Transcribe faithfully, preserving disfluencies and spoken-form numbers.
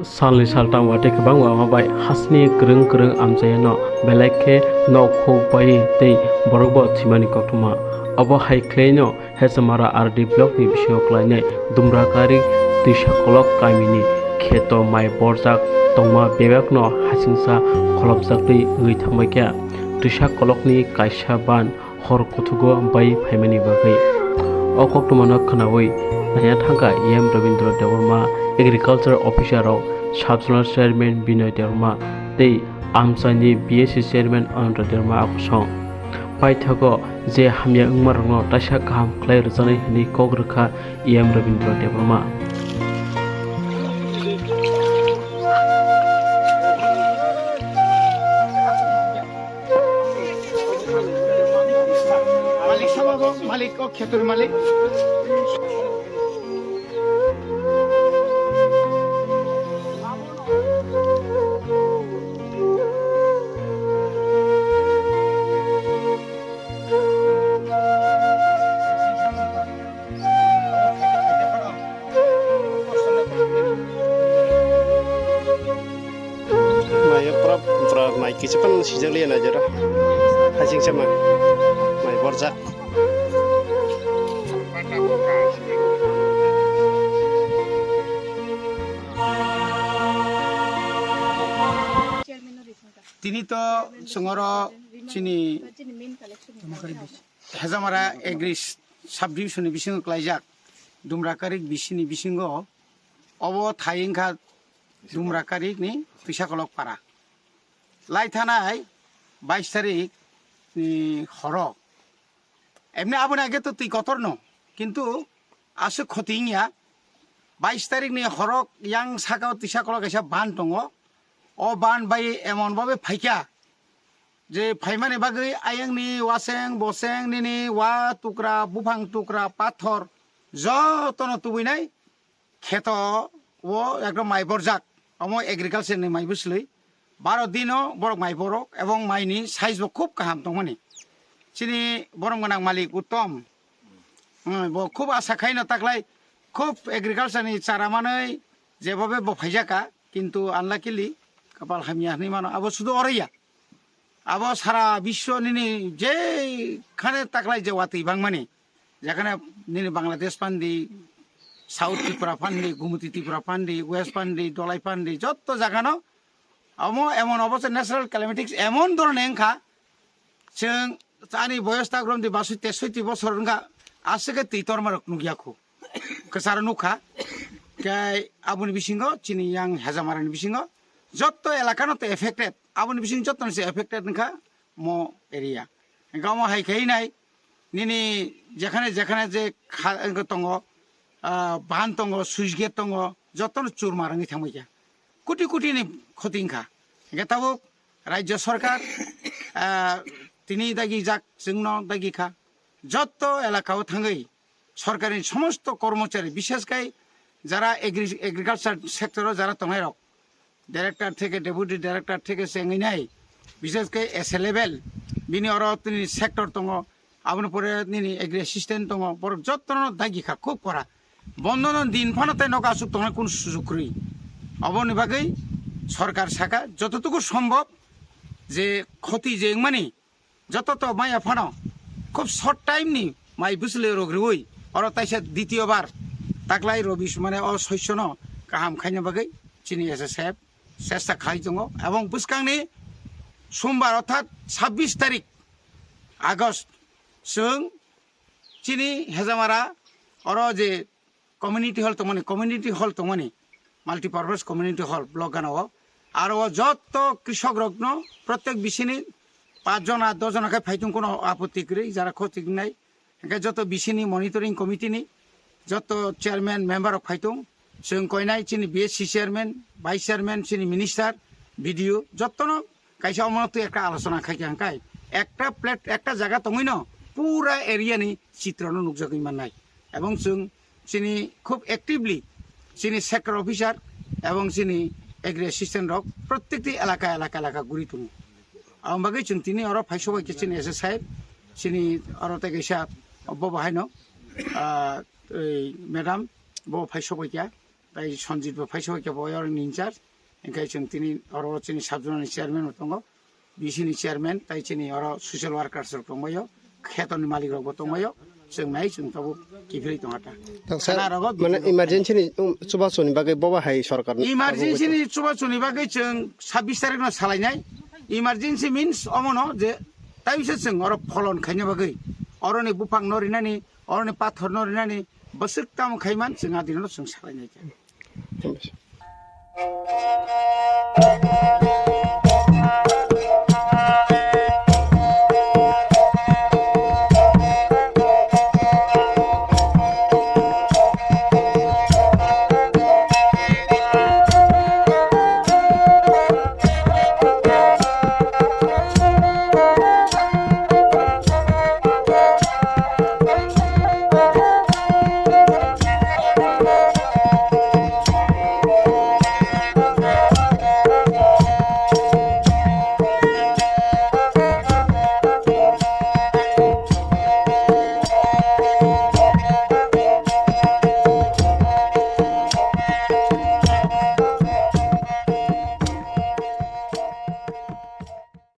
Salni saltang watwi kwbangma ma bai hasni kwrwng kwrwng amchaino belai khe nok huk bai tei borokbo thwimani koktwma. Obo hai khwlaino Hezamara R D blockni bisingo klainai Dumrakari Twisakolok kamini kheto mai borjak tongma bebakno hasingsa kholopjaktwi wngwi thangbaikha. Twisakolokni kaisa ban hor kuthugo bai phaimani bagwi. O koktwmano khwnawi naina thangkha E M Rabindra Debbarma, Agriculture Officer rok, Sub Zonal Chairman Binoy Debbarma tei amchaini B S C Chairman Ananta Debbarma a kosong. Paithago je hamya wngmarokno taisa kaham khlai rwjaknai hwnwi kok rwkha E M Rabindra Debbarma. Malik sama bo, malik o khetur malik. Naiya pura, pura mai kisa pan sijak liya naijaro. Hasing sama mai borjak. Tini to songoro chini Hezamara Agri Subdivision ni bisingo klaijak Dumrakarik bisini bisingo obo thai wngkha Dumrakarik ni Twisakolok para. Lai thanai bais tarik ni horo. Emni aboni age to twi kotor no, kintu aswk khoti wngya. Bais tarik ni horo yang saka o Twisakolok kaisa ban tongo. O ban bai emon babe phaikha je phaimani bagwi ayang ni waseng boseng nini wa tukra buphang tukra pathor jotono tubui nai kheto o ekdom mai borjak, omo agriculture ni mai bwswlwi. Baro dino borok mai borok ebong mai ni size bo khub kaham tongmani. Chini borom gwnang malik Uttom, hmm, bo khub asa khaino taklai khub agriculture ni chara manwi jebobe bo phaijaka, kintu unluckily kapal hamya hinwi mano, abo sudu oroya. Abo sara biswo nini jekhane taklai je watwi bangmani, jekhane nini Bangladesh pandi, South Tripura pandi, Gumuti Tripura pandi, West pandi, Dolai pandi, jotto jagano amo emon obo se natural calamities emon dhoroner wngkha, chwng ani boyos ta grom di basoi tesoi ti bosor wngkha, aswk khe twi tormarok nukya khu. Kwcharo nukha. Khe aboni bisingo chini yang Hejamarani bisingo jotto elakano to affected. Aboni bisingo jotto se affected wngkha mo area. Hingkhe omo hai khe nai nini jekhane jekhane je kha-, wngkha tongo, ah, ban tongo, switch gate tongo, jottono churma rwngwi thangbai kha. Koti koti ni khoti wngkha. Hingkhe tabuk Rajya Sarkar, ah, tini dagi jak, chwngno dagi kha. Jotto elaka o thangwi sorkarni somosto kormochari, bishesh khai jara agri-, agriculture sector o jara tongnai rok, director theke, deputy director theke se wngwi nai, bishesh khai S A level, bini oro tini sector tongo, aboni pore nini agri assistant tongo, borok jottono dagi kha, khub kora. Bondono din phano tei nogo aswk tongnai kunu sujuk kwrwi. Oboni bagwi sorkar saka jototuku sombhob je khoti je wngmani, joto to maya phano khub short time ni mai bwswlwi rok rwui oro taisa ditiyo bar taklai Robi mane o soisono kaham khaina bagwi chini S S F chesta khai tongo. Ebong bwskangni sombar orthat sabbish tarik August chwng chini Hejamara oro je community hall tongmani, community hall tongmani, multipurpose community hall block gana o. Aro o jotto krishok rokno protek bisini pach jona, dos jona khe phaitung, kono apotti kwrwi, jara khoti wngnai. Hingkhe jotto bisini monitoring committee ni jotto chairman member rok phaitung, chwng koinai chini B S C chairman, vice chairman, chini minister, B D O, jottono kaisa omono twi ekta alochona khai kha hingkai ekta plate, ekta jaga tongwino pura area ni chitrono nukjagwi mannai. Ebong chwng chini khub actively chini sector officer ebong chini agri assistant rok protekti elaka, elaka, elaka guri tongo. Aboni bagwi chwng tini oro phai sobai khe chini S S saheb, chini oro tei kaisa bo bahaino, ah, ei madam bo phai sobai kha. Tai Sanjit bo phaisa hoi khe bo oro ni in charge. Hingkhe chwng tini oro chini sub zonal ni chairman bo tongo, B C ni chairman, tai chini oro social workers rok tongbaio, kheto ni malik rok bo tongbaio, chwng nai chwng tabuk kiphilwi tongha ta. Thang sir, Khana rogo mane video emergency ni, um, chubachu ni bagwi bobo hai sorkar ni Emergency tabuk ni chubachu ni bagwi chwng sabbish tarik no salainai. Emergency means omono je taisa chwng oro pholon khaina bagwi, oro ni buphang no rinani, oro ni pathor no rinani, bwswk tamo khaiman chwng adino chwng salainai kha.